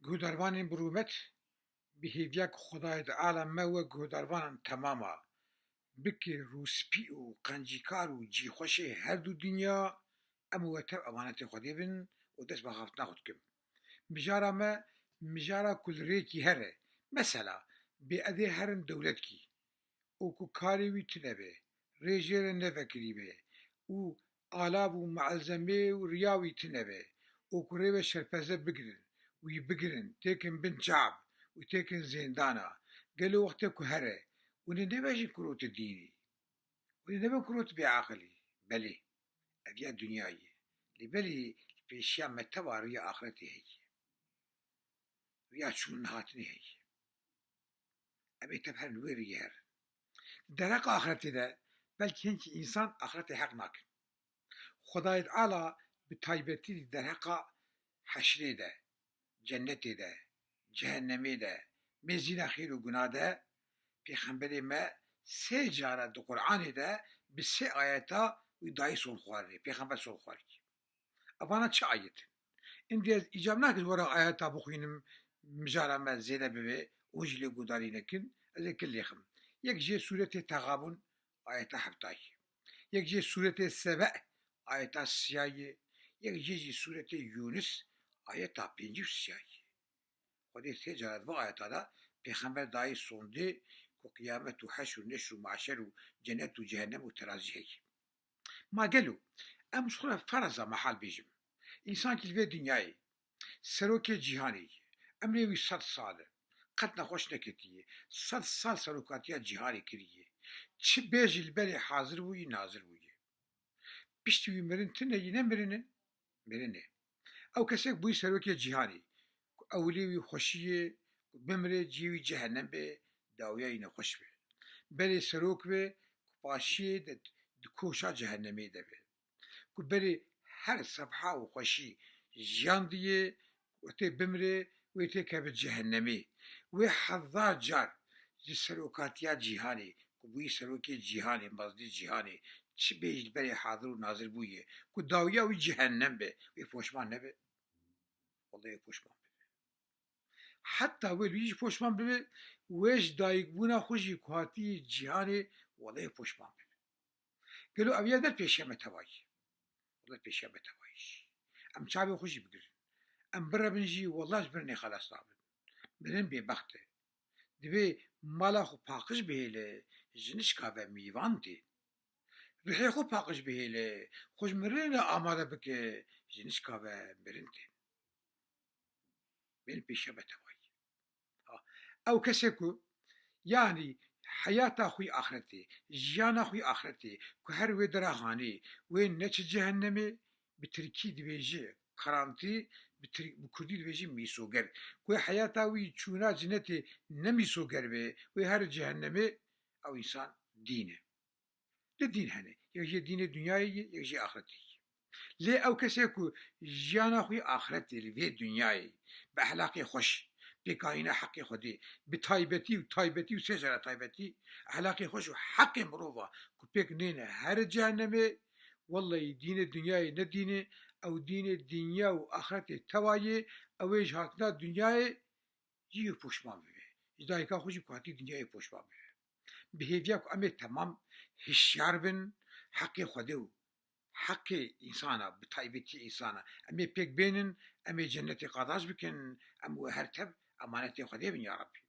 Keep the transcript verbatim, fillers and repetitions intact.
Guhdarvanên bi rûmet, bi hêviya ku Xwedayê Teala me wek guhdarvanan temama bike rûspî û qencîkar û cîxweşê her du dinya, em û we tev emanetê Xwedê bin û dest bi axaftina xwe dikim. Mijara me, mijara ku li rêkî here, mesela, bê edê herin dewletkî û ku karê wî tune be, rê jê re nevekirî be û alav û malzemê û riya wî tune be û ku rê ve şerpeze bigirin, wî bigirin, têkin bin çav û têkin zêndana, gelo wextê ku here, hûn ê nebêjin ku rot dînî, hûn ê nebin ku rot bêaqilî. Belê, ev ya dinyayê ye. Lê belê li pêşiya me teva riya axretê heye. Riya çûn hatinê heye. Em ê tev herin wê riyê herin. Di derheqa axretê de belkî hinkî însan axretê heq nakin. Xwedayê Teala bi taybetî di derheqa heşrê de, cennetê de, cehennemê de, mêzîna xêr û guna de, Pêxemberê me sê cara di Qur'anê de bi sê ayeta wî dayî solxwarinê, Pêxember solxwarikî. Evana çi ayet in? Îndî ez îcab nakin ji we re ayeta bixwînim, mijara me zêde bibe û jî lê guhdarî nekin, ez ê kin lêxim. Yek jê sûretê Texabun, ayeta heftayê. Yek jê sûretê Sebe, ayeta siyayê. Yek jê jî sûretê Yûnis, ayeta pêncî û siyayê. Xwedê sê cara di vê ayeta de Pêxember dayî sondê ku qiyamet û heşr û neşr û meşer û cennet û cehennem û terazî heye. Ma gelo em ji xwe re fereza mehal bêjim. Însankî li vê dinyayê serokê cîhanê ye. Emrê wî sed sal e. Qet nexweş neketiye. Sed sal serokatiya cîhanê kiriye. Çi bê jî li berê hazir bûyî, nazir bûye. Piştî wî mirin tune yî, ne mirin e? Mirin e. Ew kesek bûyî serokê cîhanê, ku ewilê wî xweşî ye, ku bimire cihê wî cehennem be, dawiya wî nexweş be. Berê serok be, ku paşiyê de di koşa cehennemê de be. Ku berê her sefha û xweşî jiyan diyê, wextê bimire, wê têkeve cehennemê. Wê hezar car ji serokatiya cîhanê, ku bûyî serokê cîhanê, mezdî cîhanê, çi bê jî li berê hazir û nazir bûye, ku dawiya wî cehennem be, wê poşman nebe? Wellahî wê poşman bibe. Heta wê li wî jî poşman bibe, wê ji dayikbûna xwe jî ku hatiye cîhanê, wellahî poşman bibe. Gelo ev ya ne pêşiya me tevayî? Wela pêşiya me tevayî jî. Em çavê xwe jî bigirin. Em birevin jî, wela ji mirinê xelas nabin. Mirin bêbext e. Divê mala xwe paqij bihêle, ji nişka ve mîvan tê. Rihê xwe paqij bihêle, xwe ji mirinê re amade bike, ji nişka ve mirin tê. Bên pêşiya me tevayî. Ha, ew kesê ku, yanî heyata xwe yê axretê, jiyana xwe yê axretê, ku her wê dera hanê, wê neçe cehennemê, bi tirkî dibêje karantî, bi tir-, bi kurdî dibêje mîsoger. Ku wê heyata wî çûna cinetê ne mîsoger be, wê here cehennemê, ew însan dîn e. Li dîn hene. Yek jê dînê dinyayê ye, yek jê axretê ye. Lê ew kesê ku jiyana xwe yê axretê li vê dinyayê bi ehlaqê xweş, pêkanîna heqê Xwedê, bi taybetî û taybetî û sê cara taybetî, ehlaqê xweş û heqê mirova ku pêk nêne here cehennemê, wellahî dînê dinyayê ne dîn e, ew dînê dinya û axretê teva ye, ew ê ji hatina dinyayê jî wê poşman bibe. Ji dayika xwe jî ku hatî dinyayê poşman bibe. Bi hêviya ku em ê temam hişyar bin, heqê Xwedê û heqê însana, bi taybetî însana, em ê pêk bênin, em ê cennetê qadaş bikin, em wê her tev emanetê Xwedê bin ya Rebbî.